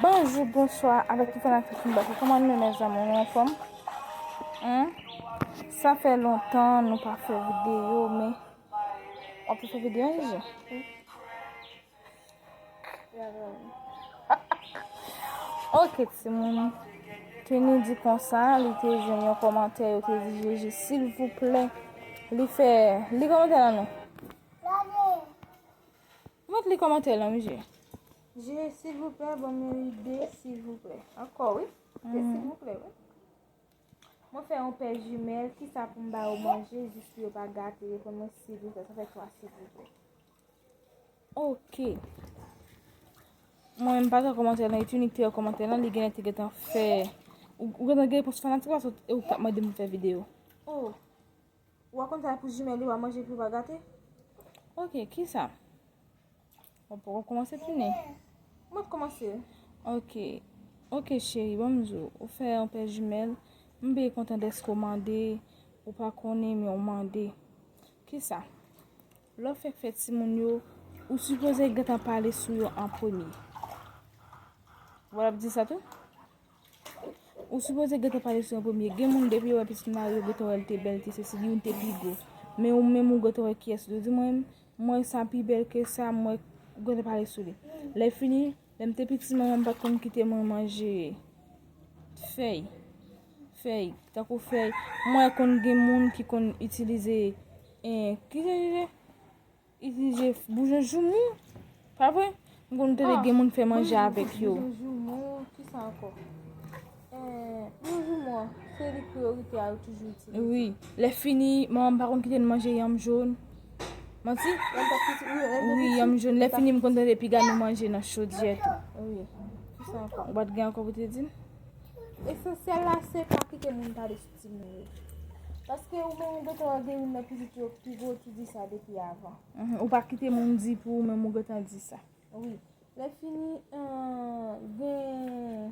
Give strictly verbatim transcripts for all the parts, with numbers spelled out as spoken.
Bonjou, bonswa avèk tout fanatik m. Kòman nou ye, mezanmi, nou anfòm? Sa fè lontan nou pa fè videyo, men w ap fè videyo ann je. Ok, timoun. Tini di konsa li te jwenn yon kòmantè, yo te di Jeje, silvouplè. Li fè, li kòmantè la non. Mwen li kòmantè la, mije. Je, silvouplè, ban m yon ide, silvouplè. Ankò, wi. Se silvouplè, wi. Mwen fè yon pè jimèl, kisa pou m ba yo manje, jis pou yo pa gate, reponn mwen silvouplè, sa fè twa silvouplè. Ok. Mwen menm pa t wè kòmantè lan, Etini ki te wè kòmantè lan, li genlè te gentan fè. Ou, ou gentan gen repons fanatik la, sot e ou k t ap mande m fè videyo. Oh. Ou a konn sa pou jimèl yo a manje pou yo pa gate? Ok, kisa? Ou poko kòmanse tounen? Mwen ap kòmanse. Ok. Ok, cheri, ban m di w, ou fè yon pè jimèl. M byen kontan dèske w mande, ou pa konnen, men w mande. Kisa? Lè w fèk fè timoun yo, ou sipoze gentan pale sou yo an premye. Ou pa t ap di sa tou? Ou sipoze gentan pale sou an premye. Gen moun depi yo wè pitit mari yo gentan wè l te bèl, te sesi, youn te pi gwo. Men ou menm ou gentan wè kiyès li. Ou di mwen, mwen sa pi bèl ke sa, mwen ou gentan pale sou li. Lè fini, lè m te piti, manman m pa t konn kite mwen manje fèy. Fèy, tankou fèy. Mwen konn gen moun ki konn itilize, eh, ki jan li rele? Itilize bouyon joumou, pa vre? M konn tande gen moun fè manje avèk yo. Bouyon joumou, kisa ankò? Eh, bouyon joumou an, se li priyorite a yo toujou itilize. Wi, lè fini, manman m pa konn kite n manje yanm jòn. Manti? Wi, yanm jòn. Lè fini, m konn tande piga nou manje nan chodyè tou. Wi, kisa ankò? Ou pa t gen ankò pou te di m? Esansyèl la, se pa kite moun pale sou timoun yo. Paske ou menm ou gentan wè gen youn nan pitit yo pi gwo ki di sa depi avan. Mhm, ou pa kite moun di pou ou menm ou gentan di sa. Wi. Lè fini, eh, gen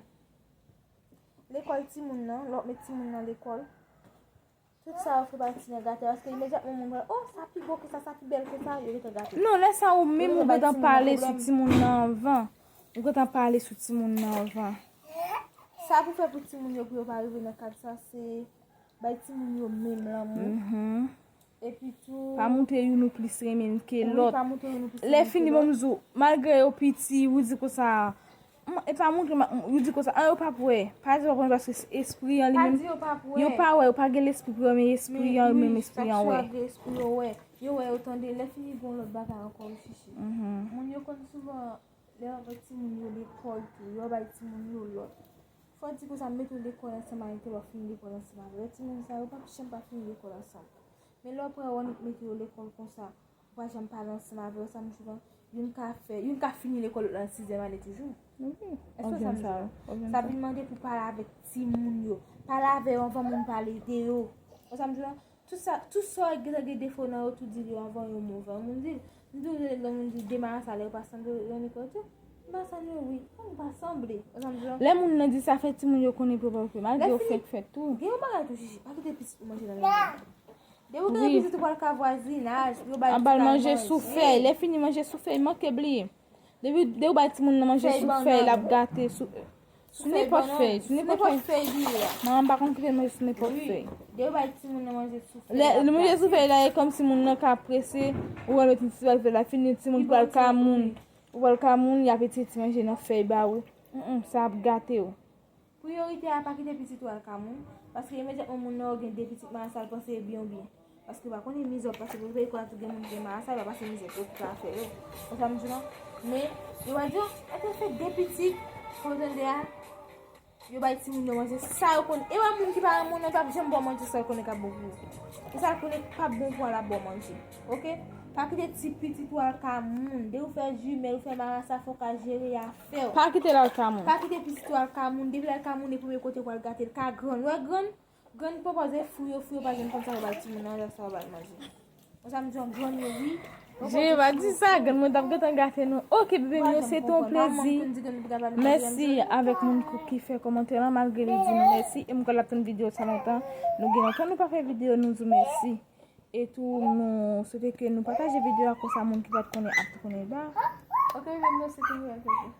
lekòl timoun nan, lè w ap met timoun nan lekòl. Tout sa yo fè pati nan gate, paske imedyatman moun wè, oh, sa pi gwo ke sa, sa pi bèl ke sa, yo gentan gate. Non, lè sa ou menm ou gentan pale sou timoun nan anvan. Ou gentan pale sou timoun nan anvan. Sa pou fè pou timoun yo, pou yo pa rive nan kad sa, se bay timoun yo menm lanmou. Mhm. Epi tou, pa montre youn ou plis renmen l ke lòt. Wi, pa montre youn ou plis renmen l ke lòt. Lè fini, ban m di w, malgre yo piti, ou di konsa, m, e pa montre, m, ou di konsa, an, yo p ap wè. Pa di yo p ap wè, paske espri an li menm, pa di yo p ap wè, yo pa wè, yo pa gen lespri pou yo, men espri an, men menm espri an wè. Chak jou a gen espri yo wè. Yo wè, yo tande. Lè fini, gen yon lòt bagay ankò, wi, chichi. Mhm. Moun yo konn souvan Lè w avèk timoun yo lekòl tou, yo bay timoun yo lòt. Fò w di konsa, mete yo lekòl ansanm avèk yo, w ap fini lekòl ansanm avè yo. Timoun sa yo p ap janm pa fini lekòl ansanm. Men lè w pran yo annik mete yo lekòl konsa, ou pa janm pale ansanm avè yo, sa m di w, youn ka fè, youn ka fini lekòl lòt la nan sizyèm ane toujou. Èske w sa m di w? Sa vin mande pou pale avèk timoun yo. Pale avè yo anvan moun pale de yo. Ou sa m di w? Tout sa, tout sa w gentan gen defo nan yo, tou di l yo anvan yon move. Yon moun di l, m di w, lè yon moun di l de marasa, lè yo pa sanble yon nèg tou. M pa sanble wi. Ou pa sanble. Ou sa m di w? Lè moun nan di sa, fè timoun yo konnen pou yo pa okipe. Malgre yo fèk fèt tou. Gen yon bagay tou, chichi, pa kite pitit ou manje nan men moun. Depi w gen pitit ou pral ka vwazinaj, pou yo bay pitit la manje sou fèy. Lè fini manje sou fèy, manke bliye. Depi, depi w bay timoun nan manje sou fèy, l ap gate sou, sou nenpòt fèy, sou nenpòt fèy. Manman m pa konn kite l manje sou nenpòt fèy. Depi w bay timoun nan manje sou fèy, lè l manje sou fèy la, e kòmsi moun nan ka prese, ou wè l met yon ti bal fèy la, fini timoun pral ka moun, ou pral ka moun, y ap retire ti manje nan fèy ba ou. Sa ap gate w. Priyorite a, pa kite pitit ou al ka moun, paske imedyatman moun nan wè w gen de pitit marasa, l panse e byen w byen. Paske w pa konnen mizè w ap pase pou lekòl la, tou gen moun ki gen marasa, yo pa pase mizè, se yo ki ka fè yo. Ou sa m di w lan? Men, yo pa di, oh, epi fè de pitit, fò w tande a, yo bay timoun yo manje sa yo konnen. E wè moun ki pa renmen w nan, l p ap janm ba w manje sa l konnen k ap bon pou ou. E sa l konnen k p ap bon pou w a, l ap ba w manje. Oke? Pa kite ti pitit ou al ka moun. Depi w fè jimèl, ou fè marasa, fò w ka jere afè w. Pa kite l al ka moun. Pa kite pitit ou al ka moun. Depi l al ka moun, e premye kote pou al gate l. Ka grann. Ou wè grann? Grann poko poze fwi yo, fwi yo pa janm konn sa yo bay timoun nan, sa yo bay manje. Ou sa m di w, grann yo wi. Je pa di sa, grann mwen t ap gentan gate nou. Oke, bebe m yo, se te yon plezi. Mèsi avèk moun ki fè kòmantè lan, malgre li di nou mèsi. E m kwè l ap tann videyo sa lontan. Nou gen lontan nou pa fè videyo, nou di w mèsi. E tou, nou swete ke nou pataje videyo a konsa moun ki pa t konnen ap tou konnen ba. Oke, bebe m yo, se te yon plezi.